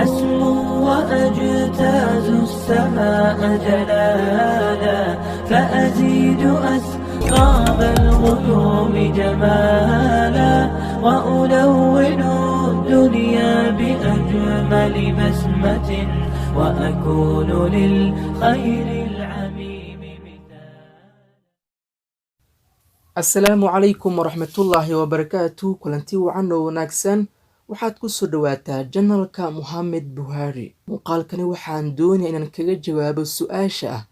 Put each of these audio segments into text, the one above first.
أسمو وأجتاز السماء جلالا، فأزيد أسراب الغيوم جمالا، وألون الدنيا بأجمل بسمة، وأكون للخير العميم مثالا. Asalaamu calaykum waraxmatullaahi wabarakaatu. Kulanti wacan oo wanaagsan. Waxaad ku soo dhawaataa channelka Mohamed Buhari. Muuqaalkani waxaan doonaya inaan kaga jawaabo su-aasha ah: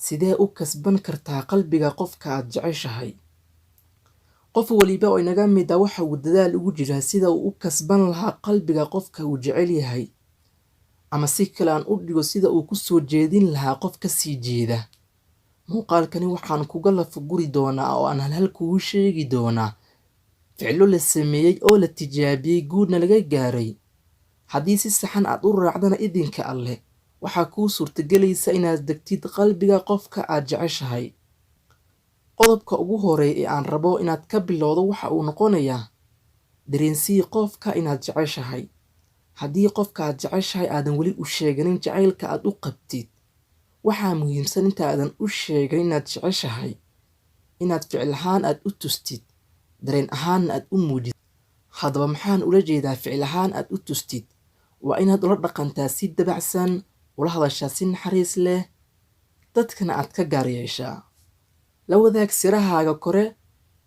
sidee u kasban kartaa qalbiga qofka aad jeceshahay? Qof waliba oo inaga mid ah waxa uu dadaal ugu jiraa sida uu u kasban lahaa qalbiga qofka uu jecel yahay, ama si kale aan u dhigo, sida uu ku soo jeedin lahaa qof ka sii jeeda. Muuqaalkani waxaan kuga lafaguri doonaa oo aan halhal kugu sheegi doonaa ficilo la sameeyey oo la tijaabiyey, guudna laga gaaray. Haddii si saxan aad u raacdana, idinka Alleh, waxaa kuu suurtagelaysa inaad degtid qalbiga qofka aad jeceshahay. Qodobka ugu horeeya ee aan rabo inaad ka bilowdo waxa uu noqonayaa: dareensii qofka inaad jeceshahay. Haddii qofka aad jeceshahay aadan weli u sheeganin jacaylka aad u qabtid, waxaa muhiimsan inta aadan u sheegan inaad jeceshahay inaad ficil ahaan aad u tustid, dareen ahaanna aad u muujid. Haddaba, maxaan ula jeedaa ficil ahaan aad u tustid? Waa inaad ula dhaqantaa si dabacsan, ula hadashaa si naxariis leh, dadkana aad ka gaar yeeshaa. La wadaag sirahaaga kore,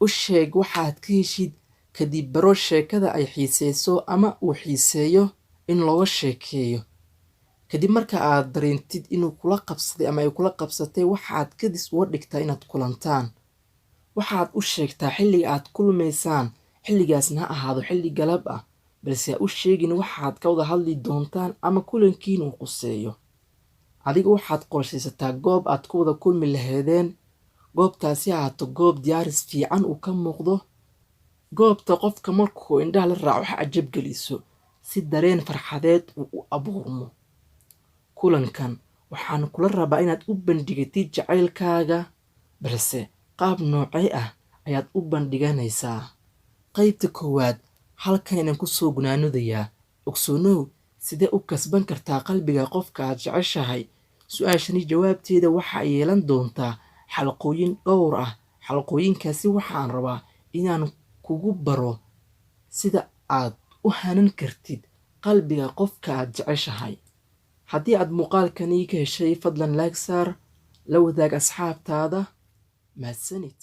u sheeg waxaad ka heshid, kadib baro sheekada ay xiiseyso ama uu xiiseeyo in looga sheekeeyo. Kadib marka aad dareentid inuu kula qabsaday ama ay kula qabsatay, waxaad kadis uga dhigtaa inaad kulantaan. Waxaad u sheegtaa xilliga aad kulmaysaan, xilligaasna ha ahaado xilli galab ah, balse ha u sheegin waxaad ka wada hadli doontaan ama kulankiin uu quseeyo. Adiga waxaad qorshaysataa goob aad ku wada kulmi lahaydeen. Goobtaasi ha ahaato goob diyaaris fiican uu ka muuqdo, goobta qofka markuu indhaha la raaco wax cajab geliso, si dareen farxadeed uu u abuurmo. Kulankan waxaan kula rabaa inaad u bandhigatid jacaylkaaga, balse qaab noocee ah ayaad u bandhiganaysaa? Qaybta koowaad halkan inaan kusoo gunaanadayaa. Ogsoonow, sidee u kasban kartaa qalbiga qofka aad jeceshahay? Su-aashani jawaabteeda waxa ay yeelan doontaa xalqooyin dhowr ah. Xalqooyinkaasi waxaan rabaa inaan kugu baro sida aad u hanan kartid qalbiga qofka aad jeceshahay. Haddii aad muuqaalkani ka heshay, fadlan like saar, la wadaag asxaabtaada. Mahadsanid.